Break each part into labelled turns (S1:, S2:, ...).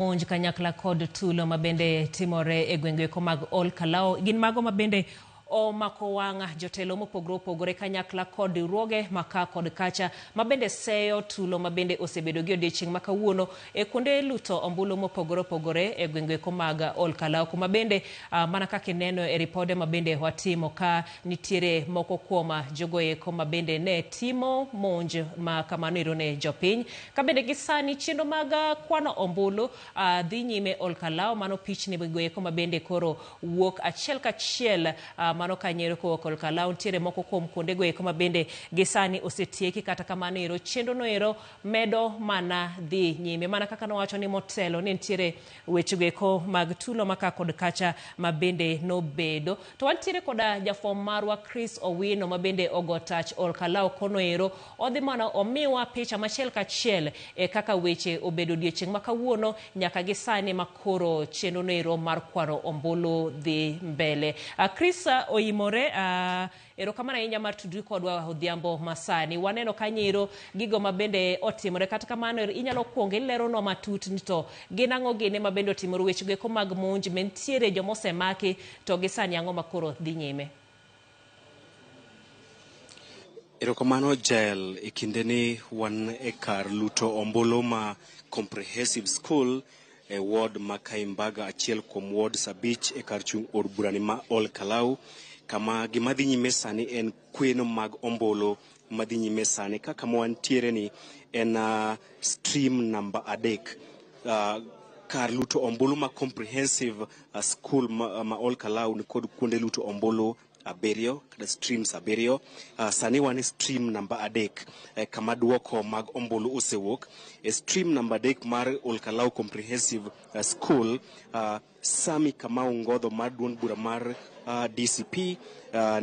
S1: Monj kanyakla kod tulo mabende timore e gwenge eko mag Ol Kalou gin mago mabende omako wang' jotelo mopogore opogore kanyakla kod riwruoge maka kod kacha mabende seyo tulo mabende osebedo gi odiechieng' ma kawuono e kuonde luto ombulu mopogore opogore e gwenge eko mag Ol Kalou, kuma bende mana kaka ineno e ripode mabende watimo ka nitiere moko kuom jogo eko mabende ne timo monj ma kamano ero ne jopiny. Ka bende gi sani chenro mag kwano ombulu dhi nyime Ol Kalou, mano pichni go eko mabende koro wuok achiel kachiel mano kanyo kowuok Ol Kalou. Nitiere moko kuom kuonde go eko mabende gi sani osetieki, kata kamano ero chenro no ero medo mana dhi nyime. Mana kaka nowacho ni motelo ni nitiere weche go eko mag tulo maka kod kacha mabende nobedo. To wantiere koda jafwambo marwa Chris Owino mabende ogo tach Ol Kalou kono ero, odhi mana omiwa picha machiel kachiel e kaka weche obedo odiechieng' ma kawuono nyaka gi sani ma koro chenro no ero mar kwano ombulu dhi mbele. Chris oimore, erokamano ahinya mar tudri kodwa odhiambo masani. Waneno kanyo ero gigo mabende otimore, kata kamano inyalo kuongo ileronwa matut ni to gin ang'o gini mabende otimore, weche go eko mag monj mentiere joma osemaki to gi sani ang'o makoro dhi nyime.
S2: Erokamano Jael, e kinde ni wan e kar luto ombulu ma Comprehensive School e ward ma Kaimbaga, achiel kuom wards 5 e kar chung' od burani ma Ol Kalou, kama gima dhi nyime sani en kweno mag ombulu madhi nyime sani. Kaka ma wantiere ni en stream namba 3, kar luto ombulu ma Comprehensive School ma Ol Kalou ni kod kuonde luto ombulu 7 kata streams 7. Sani wan e stream namba 3, kama duoko mag ombulu osewuok. E stream namba 3 mar Ol Kalou Comprehensive School, Sami Kamau Ngodho mar duond bura mar DCP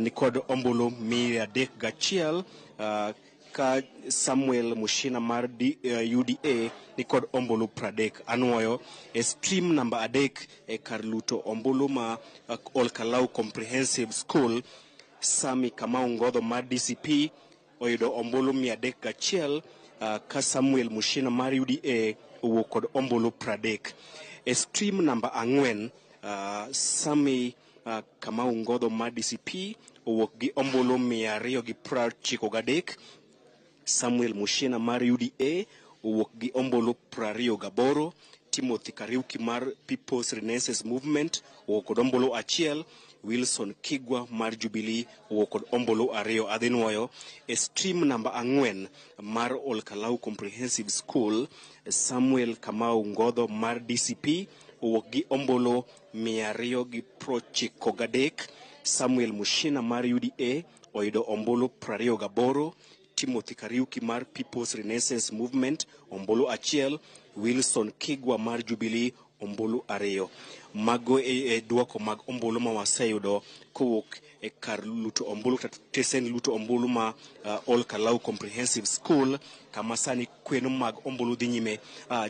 S2: nikod ombulu 301, ka Samuel Mushina mar UDA nikod ombulu 30. Anuoyo e stream namba 3 e kar luto ombulu ma Ol Kalou Comprehensive School, Sami Kamau Ngodho mar DCP oyudo ombulu 301, ka Samuel Mushina mar UDA owuok kod ombulu 30. E stream namba 4, Sami Kamau Ngodho mar DCP owuok gi ombulu 293, Samuel Mushina mar UDA owuok gi ombulu 28, Timothy Kariuki mar People's Renaissance Movement owuok kod ombulu 1, Wilson Kigwa mar Jubilee owuok kod ombulu 2. Adhi nuoyo e stream namba 4 mar Ol Kalou Comprehensive School, Samuel Kamau Ngodho mar DCP owuok gi ombulu 293, Samuel Mushina mar UDA oyudo ombulu 28, Timothy Kariuki mar People's Renaissance Movement ombulu 1, Wilson Kigwa mar Jubilee ombulu 2. Mago e duoko mag ombulu ma waseyudo kowuok e kar luto ombulu kata tesen luto ombulu ma Ol Kalou Comprehensive School, kama sani kweno mag ombulu dhi nyime.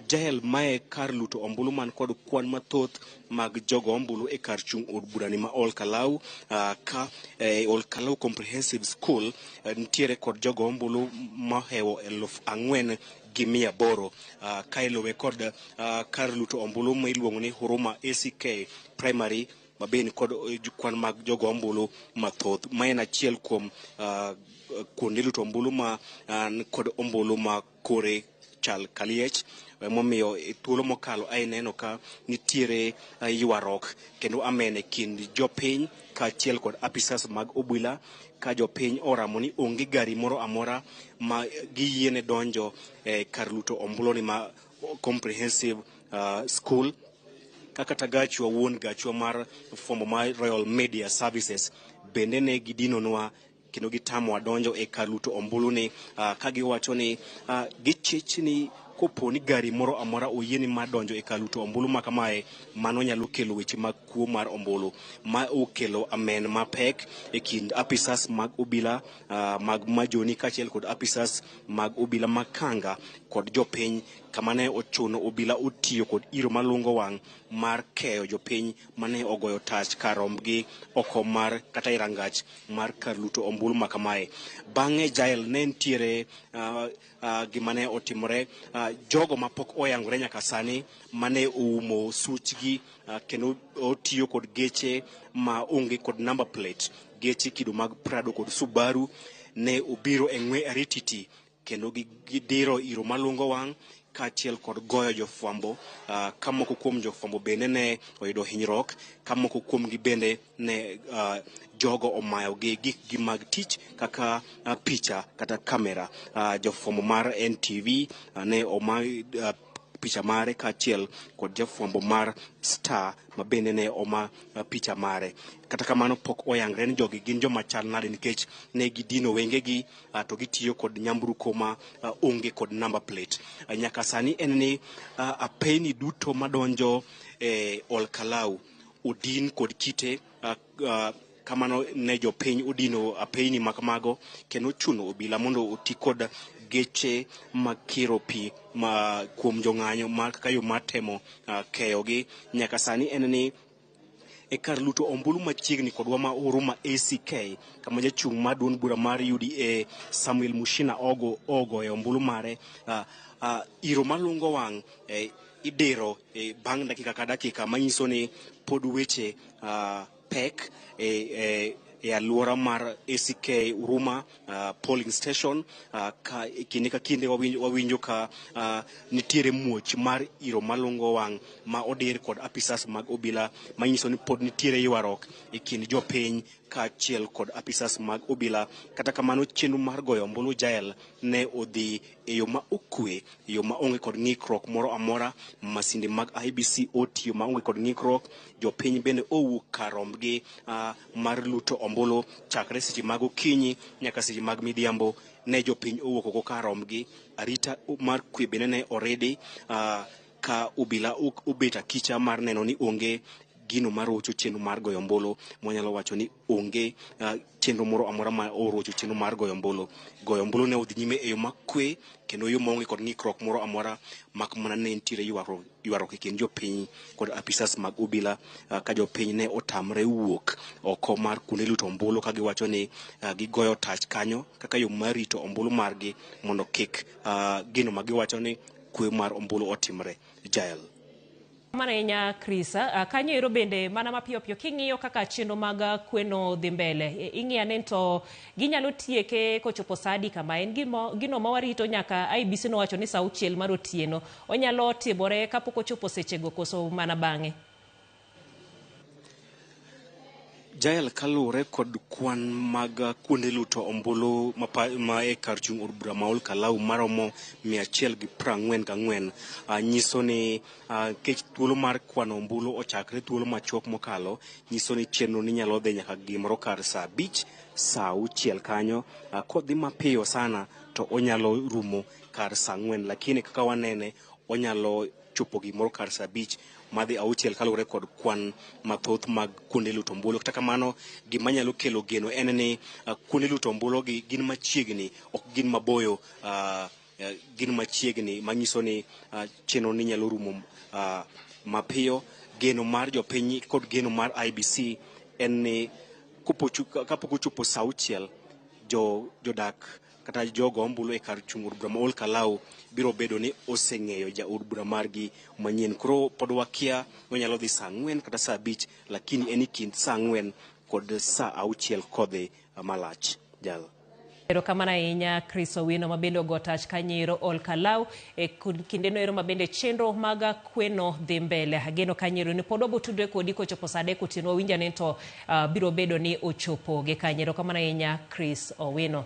S2: Jael, mae kar luto ombulu man kod kwan mathoth mag jogo ombulu e kar chung' od burani ma Ol Kalou, ka Ol Kalou Comprehensive School nitiere kod jogo ombulu mohewo 4,800, ka iluwe kod kar luto ombulu ma iluongo ni Huruma ACK Primary ma be kod kwan mag jogo ombulu mathoth. Ma en achiel kuom kuonde luto ombulu ma kod ombulu ma kore chal kaliech, emomiyo e thuolo mokalo ae neno ka nitiere ywaruok kendo amen e kind jopiny kaachiel kod apisas mag obila, ka jopiny oramo ni onge gari moro amora ma giyiene donjo e kar luto ombulu ni ma Comprehensive School. Kaka gachwa wuon gachwa mar fwambo mar Royal Media Services bende ne gidinonwa kendo gitamowa donjo e kar luto ombulu ni, ka giwacho ni gichich ni kopo ni gari moro amora oyieni mar donjo e kar luto ombulu ma kamae, mano nyalo kelo weche mag kuo mar ombulu, ma okelo amen mapek e kind apisas mag obila mag Majoni kaachiel kod apisas mag obila mag Kanga kod jopiny. Kama ne ochuno obila otiyo kod iro malungo wang' mar keyo jopiny mane ogoyo tach kar rombgi oko mar kata e rangach mar kar luto ombulu ma kamae. Bang'e Jael ne nitiere gima ne otimore, jogo mapok oyangore nyaka sani mane oumo suchgi kendo otiyo kod geche ma onge kod number plate, geche kido mag Prado kod Subaru ne obiro e ng'we arititi kendo gidiro iro malungo wang' kaachiel kod goyo jofwambo, ka moko kuom jofwambo bende ne oyudo hinyruok, ka moko kuomgi bende ne jogo omayogi gikgi mag tich kaka picha kata kamera. Jofwambo mar NTV ne oma picha mare kaachiel kod jafwambo mar Star ma bende ne oma picha mare. Kata kamano pok oyangre ni jogi gin joma chal nade nikech ne gidino wengegi to gitiyo kod nyamburko ma onge kod number plate. Nyaka sani en ni apeyni duto madonjo e Olkalau odin kod kite, kamano ne jopiny odino apeyni makamago kendo chuno obila mondo oti kod geche makiro pi ma kuom jong'anyo mar kaka yo mar temo keyogi. Nyaka sani en ni e kar luto ombulu machiegni kodwa ma Huruma ACK, kama jachung' mar duond bura mar UDA Samuel Mushina ogoyo ombulu mare, iro malungo wang' idiro bang' dakika ka dakika, manyiso ni pod weche pek e alwora mar ACK Huruma polling station. Ka kinde ka kinde wawinjo ka nitiere muoch mar iro malungo wang' ma odir kod apisas mag obila, manyiso ni pod nitiere ywaruok e kind jopiny kaachiel kod apisas mag obila. Kata kamano chenro mar goyo ombulu Jael ne odhi e yo ma okwe, e yo ma onge kod ng'ikruok moro amora. Masinde mag IEBC otiyo maonge kod ng'ikruok, jopiny bende owuok kar rombgi mar luto ombulu chakre seche mag okinyi nyaka seche mag midhiambo. Ne jopiny owuok oko kar rombgi, arita mar kwe bende ne oridi, ka obila obet akicha mar neno ni onge gino marocho chenro mar goyo ombulu. Mwanyalo wacho ni onge chenro moro amora ma orocho chenro mar goyo ombulu. Goyo ombulu ne odhi nyime e yo makwe kendo yo maonge kod ng'ikruok moro amora, mak mana ne nitiere ywaruok e kind jopiny kod apisas mag obila, ka jopiny ne otamre wuok oko mar kuonde luto ombulu ka giwacho ni gigoyo tach kanyo kaka yo mar rito ombulu margi mondo kik gino ma giwacho ni kwe mar ombulu otimre. Jael.
S1: Mana ahinya Chris, kanyo ero bende mana mapiyo piyo king'iyo kaka chenro mag kweno dhi mbele, ing'iyo ane to ginyalo tieke kochopo saa adi kama? En gino ma warito nyaka IEBC nowacho ni saa 6 mar otieno. Onyalo timore kapok ochopo sechego koso mana bang'e?
S2: Jael, kaluwore kod kwan mag kuonde luto ombulu ma e kar chung' od bura ma Olkalau maromo 144, nyiso ni kech thuolo mar kwano ombulu ochakre thuolo machuok mokalo, nyiso ni chenro ni nyalo dhi nyaka gimoro kar saa 5, saa 6 kanyo. Kodhi mapiyo sana to onyalo rumo kar saa 4, lakini kaka wanene onyalo chopo gimoro kar saa 5 madhi 6 kaluwore kod kwan mathoth mag kuonde luto ombulu. Kata kamano gima nyalo kelo geno en ni kuonde luto ombulu gi gin machiegni, ok gin maboyo, gin machiegni, manyiso ni chenro ni nyalo rumo mapiyo. Geno mar jopiny kod geno mar IEBC en ni kapok ochopo saa 6, jodak kata jogo ombulu e kar chung' od bura ma Olkalau biro bedo ni oseng'eyo jaod bura margi manyien. Koro pod wakia onyalo dhi saa 4 kata saa 5, lakini en e kind saa 4 kod saa 6 kodhi malach. Jal.
S1: Erokamano ahinya Chris Owino ma bende ogo tach kanyo Olkalau e kindeno ero ma bende chenro mag kweno dhi mbele. Ageno kanyo ni pod wabotudre kodi kochopo saa 3 otieno, wawinjo ane to biro bedo ni ochopo gi kanyo. Erokamano ahinya Chris Owino.